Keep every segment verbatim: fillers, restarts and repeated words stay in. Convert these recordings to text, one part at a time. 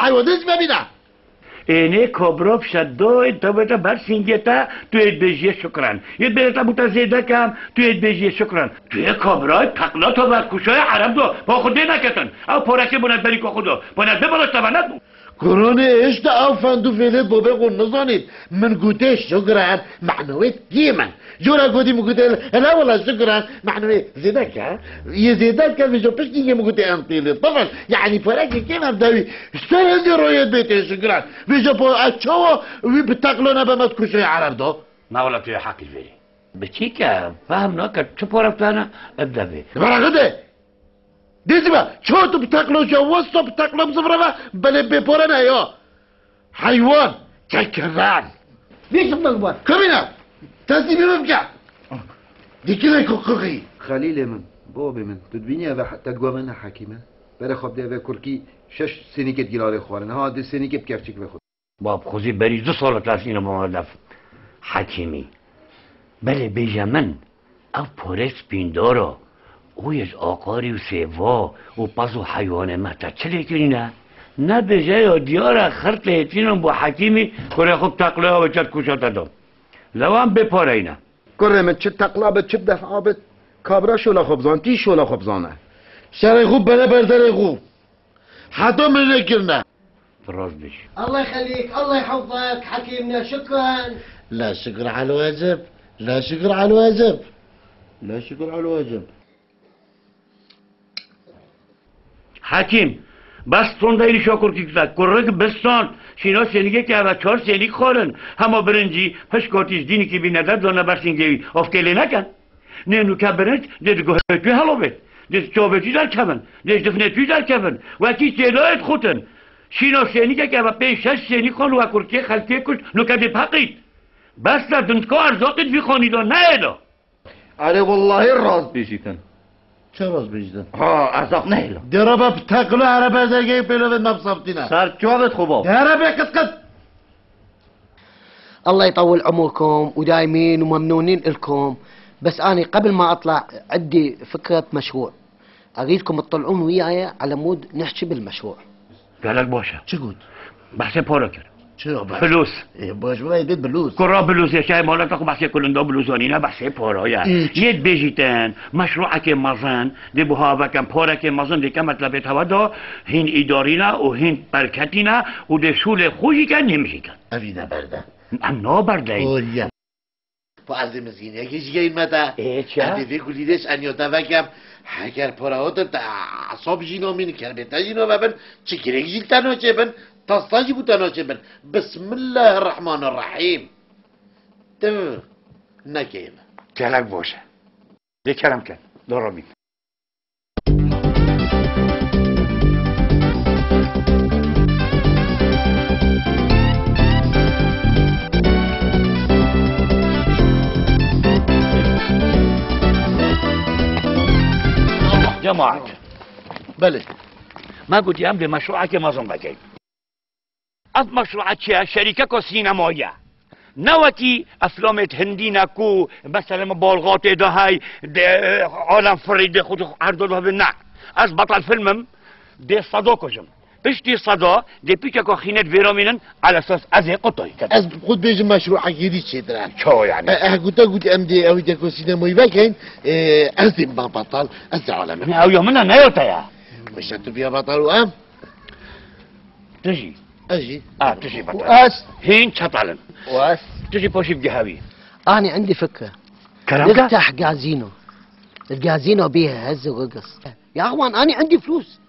Ay, o dê ji me bîne. Ênê kabra fişet dayê, te bête ber sîngê te, tu yê dibêjiyê şukran. Yê dibêje te bûte zêde kem, tu yê dibêjiyê şukran. Tu yê kabrayê teqla to ver kuşayê Ereb do, pa xwe dê neketin. Ew parekê bûne berî ku xwe do. Bûne dê bala te ve nebû. Kuranê, işte ew fendû fêlê bobê xwe nizanît. Min gotê şukran, mano wê kêm e. Jora gotî min gotê, hele wela şukran, mano wê zêde ke. Yê zêde ke, vêca piştî yê min gotê em têlê. Tifl, yani parekê kêm em dewî. Ji ser hindê royê bê tê şukran. Vêca po ez çawa wî bi teqlo nebe me kuşê Ereb do? Na wela tu yê heqî verî. Biçîke, fehm nake, çi pare tane, ev devê. Beraxide! Dêzî be, çawa tu bi teqlo jî, westa bi teqlo bi zifre ve, belê bêpare ne ya. Heywan, çekiran. Bêjim bexbar. Kabîne, teslîmî min bike. Dikine kukuxî. Xelîlê min, bobê min, tu dibînî eve he-, te diguhe min ne hekîm e? Berê xwe bidê eve kurkî şeş sênîkêt gilalê xwarin. Ha, di sênîkê bi kevçik ve xwe. Bab, xwezî berî du sala tersîne bû me def hekîmî. Belê bêje min, ev pare spîndar a, û yê ji aqarî û sêva û pez û heywanê me te çi lê kirîne? Nebêje ya diyar e, xirtê hêtînan bû hekîmî, kurê xwe bi teqloya wê çet kuşa te da. Lewan bê pareyne. Kurê min, çi teqla bit, çi bi defa bit, kabra şola xwe bizan, tî şola xwe bizane. Şerê xwe bere berderê xwe. Heta min nekirine. Tu rast dibêjî. الله يخليك، الله يحفظك حكيمنا، شكرا. لا شكر على الواجب، لا شكر على الواجب، لا شكر على الواجب. Hekîm, bes ton de êrîşa kurkî kite. Kurik bistan, şîna sênîgê ke eve çar sênîk xwarin. Hema birincî, pişkotî ji dînîkî bîne de dane ber sîngê wî. Of têlê neken. Nê nûke birinc, dê di guhê tu helo bê. Dê di çavê tu derkevin. Dê ji difnê tu derkevin. Wekî sêdayê dixutin. Şîna sênîkek eve pênc şeş sênîk xwend û we kurkê xelkê kuşt, nûke dê peqît. Bes e, dindka erzaqî di vî xanî de neyê de. Erê wellahî rast bêjîtin. Çi rast bêjîtin? Ha, erzaq nehêla. Dê re be bi teqlo here berzergeyê pêlovên me bisavitîne. Ser çavêt xwe bab. Dê here be qit qit. الله يطول عمركم ودايمين وممنونين إلكم. بس أنا قبل ما أطلع عندي فكرة مشروع. أريدكم تطلعون وياي على مود نحكي بالمشروع. Gelek baş e. Çi got? Behsê para kir. Çi ya behs? Bilûs. Ê, baş, vay bê bilûs. Kura bilûs, yaşayê malata xwe behsê kulinda bilûs anîne, behsê para ye. Ê, çi? Yê dibêjîtin, meşruekê mezin, dê buha vekem, parekê mezin, dê ke metlebê tewe da, hîn îdarîne û hîn berketîne û dê şûlê xwe jî ke, nêm jî ke. Evî de berde. Em naberdeyî. Oriye. Bu erdê mizgîniyekê jî geyîn me te. Ê, çi? Em dê vê gulî dê ji enya te vekem. Heger para hatin te esab jî namîn, kerbê te jî navebin. Çi girêk jî li te naçêbin, tasta jî bû te naçêbin. Bismillahirrahmanirrahîm. Tim nekeyim. Gelek baş e. Dê kerem ken. Dora bîn. Cemaat. Belê. Me gotiye em dê meşruekê mezin vekeyn. Ev meşrua çi ye? Şerîkeka sînemayî ye. Ne wekî eflamêt hindî ne ku, mesela, me balxatê de hey, dê, alem firî dê xwe erdo de ne. Ez betal film im, dê seda kujim. Piştî seda, dê pîçeka xînêt vêra mînin, elesas ez ê qutayî. Ez xwe dibêjim meşrua êdî çêtir e. Çawa yani? E, eh, gote, gote, em dê ew deko sînemayî vekeyn, e, ez dê bim betal, ez dê alem im. Ne, ew ya min e, ne ya te ye. Weşe tu biya betal û em? Tu jî. Ez jî. A, tu jî betal. û ez. Hîn çetal in. û ez. Tu jî poşî bigihewî. أنا عندي فكرة. Kerem ke. نفتح جازينو. الجازينو بيها هز ورقص. يا أخوان، أنا عندي فلوس.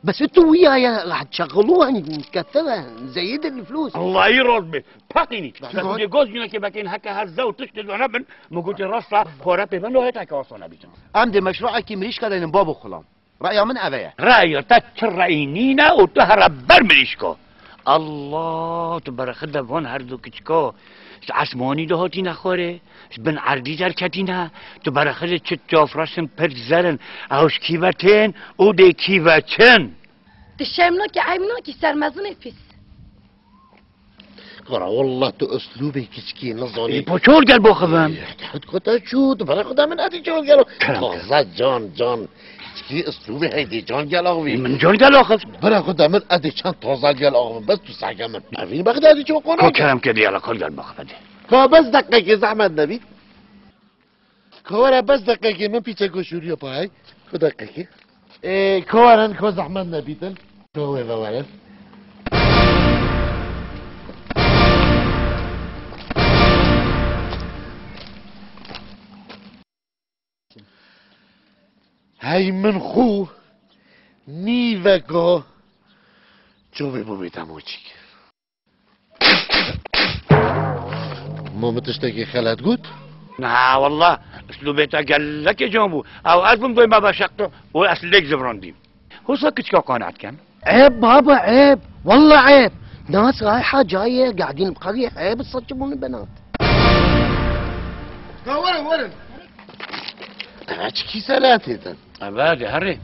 بس أنتوا وياي راح تشغلوها، نكثرها، نزيد الفلوس. Allahî rast be. Peqînî. Çi got? Dê gaz jînekê vekeyn heke her zew tişt dê zane bin. Min gotê rast e, pare pê bin, no heta ke wasa nebîtin. Em dê meşruekî mirîşka deynin babo xulam. Reya min eve ye. Reya te çi reyî nîne û tu here ber mirîşko. Allah, tu berexide van her du kiçika ji esmanî de hatîne xwarê, ji bin erdî derketîne, tu berexide çi çafreş in, pir zer in, ew ji kî ve tên û dê kî ve çin. Tu şerm nakî, eyb nakî, ser mezinê pîs. Kara, wallah tu uslûbê kiçikê nizanî. Ê, po çor gel boxivim. Ê, hut kota çû, tu bera xuda min etî çor gelo. Kerem, kerem. Taze can, can. Çikî islûbê hey dê can gel axivî. Min can gel axivî. Bira xwe de min ez dê çend taza gel axivim. Bes tu sehke min. Evîn bexda dî ço qona. Ko kerem ke diyala kol gel baxivî. Ka bes deqekê zehmet nebît. Ka were bes deqekê min pîçeko şûriyo payay. Ku deqekê. Ê, ka werin ko zehmet nebîtin. Ka wê ve werin. Hey min xû nîveka çavê bibê te moçîk. Ma min tiştekî xelet got? Na, wallah, uslûbê te gelekê can bû. Ew ez bim doy me veşeqto û ez lêk zivrandîm. Hosa kiçka qanat ken. Eb baba, eb. Wallah eb. Nas rayha caye gadin qawî eb saçımını benat. Ha, werin, werin. Ev çikî selatê din? Ebe de herê.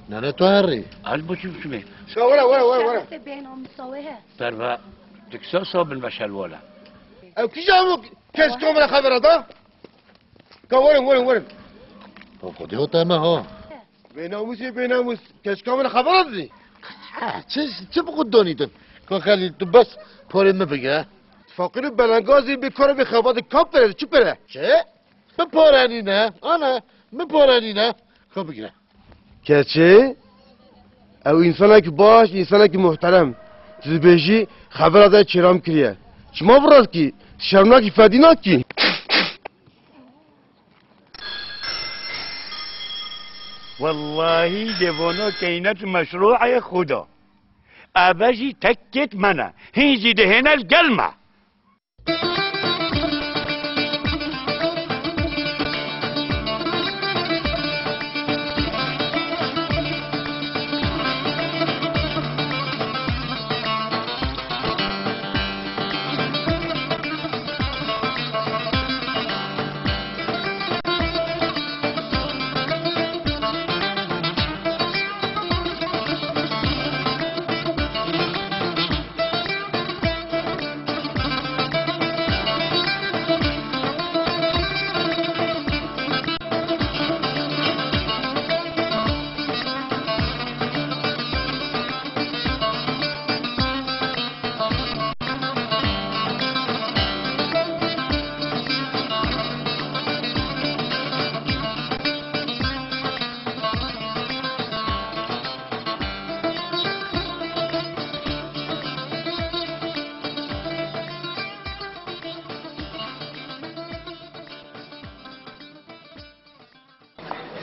Nane tu herê. Al bu çim çimê. Şa were, were, were, were. Te bêhna misawe he. Perva tiksa sabin ve şelwala. Ew kîja bu kes kamera xebera da? Ka werin, werin, werin. Xwedê o teme ha. Bênamûsê bênamûs, kes kamera xebera didî? Ha, çi, çi bi xwe donîtin? Ka Xelîl, tu bes porê min bigire. Faqîr û belengazî bi kar û bi xebatê ka pere, çi pere? Çi? Min pare nîne, ana, min pare nîne. Ka bigire. Keçê, ew însanekî baş, însanekî muhterem. Tu dibêjî, xebera te çêram kiriye. Çima virast kî? Şerm nakî, fedî nakî? Wellahî, devono keynet meşru'ê Xuda. Eve jî tekkêt me ne. Hîn jî dihêne li gel me.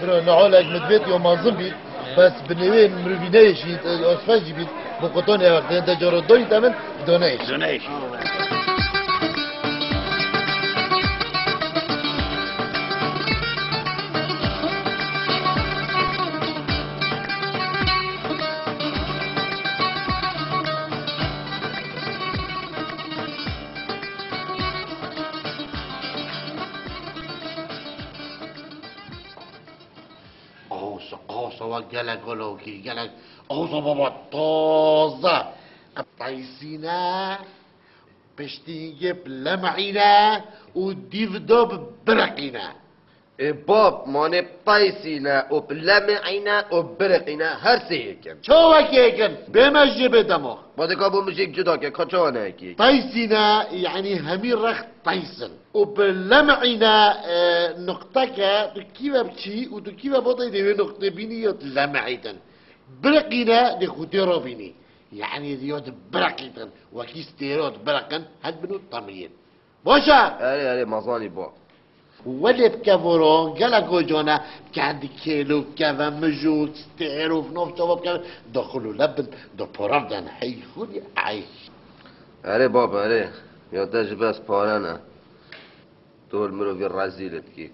Bira, nihalek min divêt ya mezin bît, bes bi nêwê mirovî neyêşît, osfek jî bît, bi qutanê wextê de caro donî te min, do neyêşît. Do neyêşît. Awsa, awsa wa gelek olokî, gelek. Awsa baba taze. Qeteysîne, piştî yê bilem'îne û dîv do bi biriqîne. Ê bab, manê peysîne û bilem'îne û biriqîne her sê yê kin. Çawek yê kin, bê me jê bê dema. Ma dika bo min jêk cuda ke, ka çawa ne yekî? Peysîne, yanî hemî rex peysin. Û bi lem'îne, e, nuqteke, tu kî ve biçî û tu kî ve botey dê wê nuqtê bînî ya tu lem'îtin. Biriqîne dê xûtê re bînî. Yanî dê ya tu biriqîtin. Wekî stêro tu biriqin, het bin û temrîn. Baş e? Erê, erê, mezanî bo. Welê bi kevoro, gelek o cane, kendi kêlo, keve, mijo, stêro, nov çava bikeve, daxilo lebin, da para biden, hey xûlî, ay. Erê bab, erê. Ya te ji bes pare ne. Tu li mirovî rezîl dikî.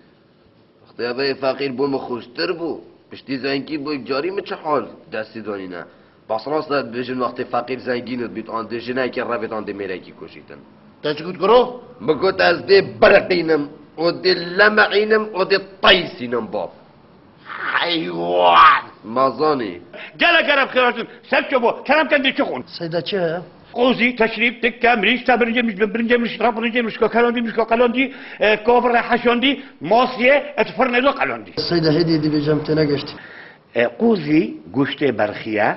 Wextê evê feqîr bû min xweştir bû. Piştî zengî bû, carî min çi hal destî danîne. Bas rast e dibêjin wextê feqîr zengîn dibît, an dê jinekê revêt, an dê mêrekî kujîtin. Te çi got kuro? Min got ez dê biriqînim, û dê lemeqînim, û dê teysînim bab. Heywan! Ma zanî. Gelek ereb xêratin, ser ço bo, kerem ken dê çi xwin? Seyda çi ye? Qozî, teşrîb, tikke, mirîş, te birincê mirîş, bin birincê mirîş, ra birincê mirîş, ka kelandî, mirîş ka qelandî, e, kavir re heşandî, masiye, et firnê de qelandî. Seyda hêdî dibêjim têne gişt. E, qûzî goştê berxî ye,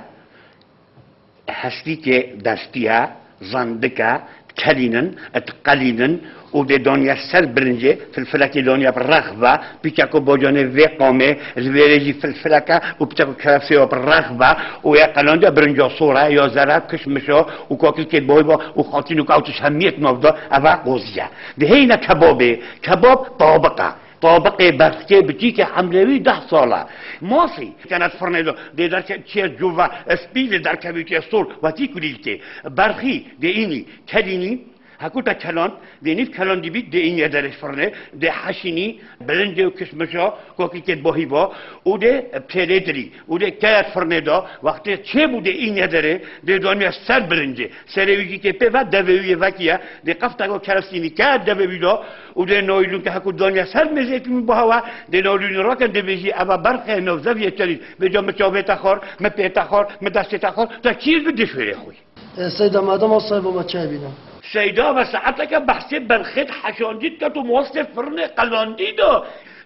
hestîkê destî ye, zendike, dikelînin, diqelînin û dê daniye ser birincê, filfilekê daniye bi rex ve, pîçeko bacanê vê qamê, li vêrê jî filfileke û pîçeko kerefsê ve bi rex ve û ya qelandiye birinca sor e, ya zere, kişmiş e û kakilkê boy ve û xatîn û kewtiş hemiyet nav de, eve qûzî ye. Dê heyne kebabê, kebab tabiq e. Tabiqê berxkê biçîkê emrê wî deh sal e. Masî kene di firnê de, dê derke çiye cûva spî, dê derkevî çiye sor, wekî kulîlkê. Berxî dê înî kelînî, hekû te keland, dê nîv kelandî bî, dê înî derê ji firnê, dê heşînî, bilincê û kişmişa, kokîkê bohî va, û dê pêlê dirî, û dê keye di firnê de, wextê çêbû dê înî derê, dê daniye ser bilincê. Serê wî jî kê pê ve devê wî yê vekî ye. Dê qefteka kerestînî ke devê wî de û dê naylûnke hekû daniye ser mêzê tîmî bihewe, dê naylûnî rakin, dê bêjî, eva berxê nav zeviyê çerî. Bêca mi çavê te xwar, mi pê te xwar, mi destê te xwar, te çîr bi dê şwêrê xwî. E, Seyda, madem o sahib, ma çay bîne. Seyda ve saeteke behsê berxê di heşandî diket û mi westê firnê qelandî de.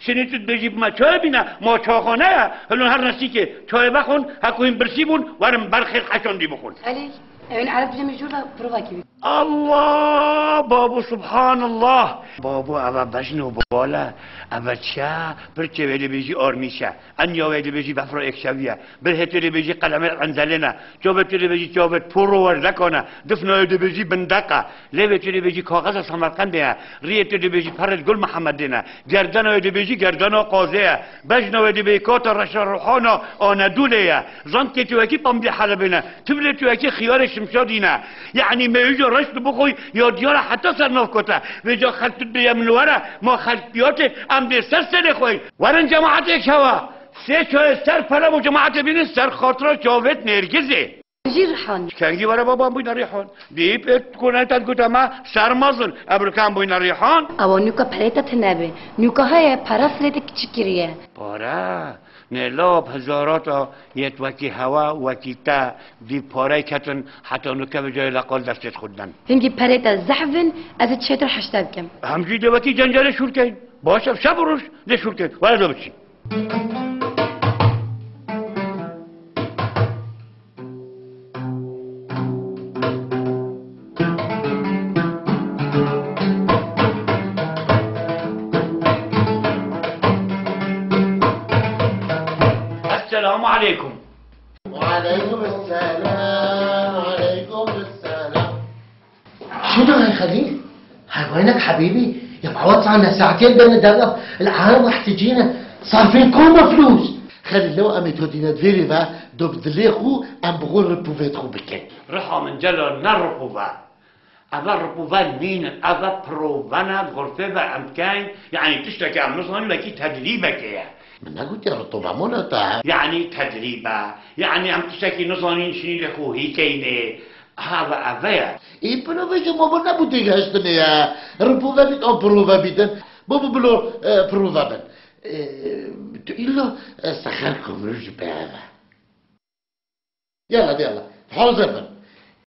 Şinê tu dibêjî bima çay bîne, ma çaxane ye. Hilon her nesîkê çayê vexwin, hekû hîn birsî bûn, werin berxê di heşandî bixwin. Elî. Ew ên ereb dibêjin jûr ve provakî bî. Allah! Babo, subhanallah! Babo, eve bejn û bal e, eve çi ye? Pirçê wê dibêjî armîş e, enya wê dibêjî befra êkşevî ye, birhê tu dibêjî qelemê enzelê ne, çavê tu dibêjî çavê poro werdekan e, difna wê dibêjî bindeq e, lêvê tu dibêjî kaxeza Semerqendê ye, riyê tu dibêjî perê Gul Mihemedê ne, gerdena wê dibêjî gerdena qazê ye, bejna wê dibêjî kata reşa ruhana Anedûlê ye, zandkê tu wekî pambî Helebê ne, Tivrê tu wekî xiyarê Şimşadî ne. Yanî mêwîja reş tu bixwî ya diyar e heta ser nav kote. Vêca xelk tu dibêje min were, ma xelk diyar tê, em dê ser serê xwe. Werin cemaetê şewa. Sê çayê ser pere bo cemaetê bînin ser xatira çavêt Nêrgizê. Jî Rihan. Kengî were baba bûyne Rîhan. Dî pê koneta gote me ser mezin. Ebrûkan bûyne Rîhan. Ewa nûka perê te tune be. Nûka heye, pere sirê te kiçik kiriye. Pare? Nê lap hezarata yêt wekî hewa, wekî te dî parey ketin, heta nuke vêca yê leqal destê xwe diden. Hingî perê te zehf in, ez ê çêtir heşte bikim. Em jî dê wekî cencelê şûr keyn. Baş e, şev û roj dê şûr keyn. Were do biçî. Esselamu aleykum. Ve aleykum esselam, aleykum esselam. شنو هاي خليل؟ هاي وينك حبيبي؟ يا معود صار لنا ساعتين بدنا ندرب، العالم محتاجينك، صار فين كوما فلوس؟ خليل، لو أمي تودينا دفيري فا، دوب دليخو، أم بغور ربوفيت خو بكين. Riha min cela ne ripûve. Eve ripûve nînin, eve pirove ne, di xurfê ve em dikeyn, yanî tiştekî em nizanîn, wekî tedrîbekê ye. Min negotiye ripûve mona te. Yanî tedrîb e, yanî em tiştekî nizanîn, şinî lê xwe hî keynê. Ha, ve eve ye. Ê, pirove ji ma bo nebû têgihiştinê ye. Ripûve bît an pirove bîtin. Bo bi bilo, e, pirove bin. E, tu îlla, e, sexer komrû ji pê eve. Yala, yala. Hazir bin.